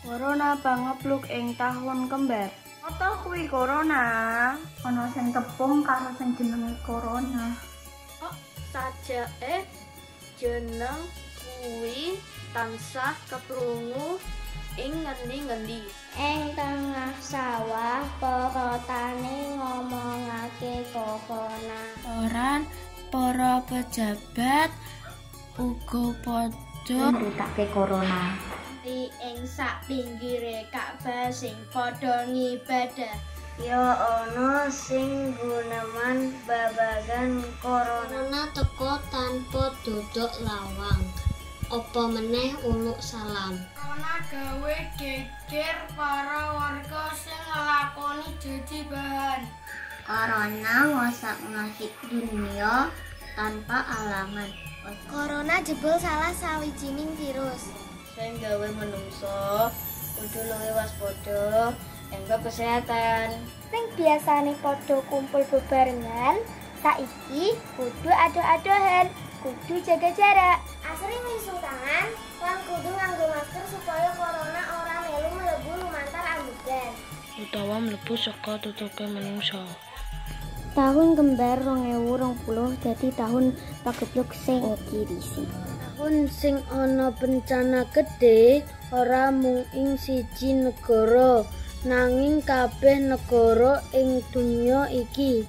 Corona pangepluk ing tahun kembar. Apa kuwi corona? Ana sing tepung karo sing jenenge corona. Kok sajake jeneng kuwi tansah keprungu ing ngendi-ngendi. Ing tengah sawah para tani ngomongake corona. Koran para pejabat uga padha Nyritake corona. Ing sak pinggire Ka'bah sing padha ngibadah. Ya ana sing guneman babagan corona. Corona teka tanpa dodok lawang, apa meneh uluk salam. Corona gawe geger para warga sing nglakoni jejibahan. Corona ngusak-ngasik dunya tanpa alangan. Corona jebul salah sawijining virus sing gawe menungso kudu luwih waspada ing bab kesehatan. Sing biasane padha kumpul bebarengan, saiki kudu adoh-adohan, kudu jaga jarak. Asring wisuh tangan lan kudu nganggo masker supaya corona ora melu mlebu lumantar ambegan utawa mlebu saka tutuke manungsa. Tahun kembar 2020 dadi tahun pagebluk sing kirisi. Tahun sing ana bencana gedhe ora mung ing siji negara, nanging kabeh negara ing donya iki.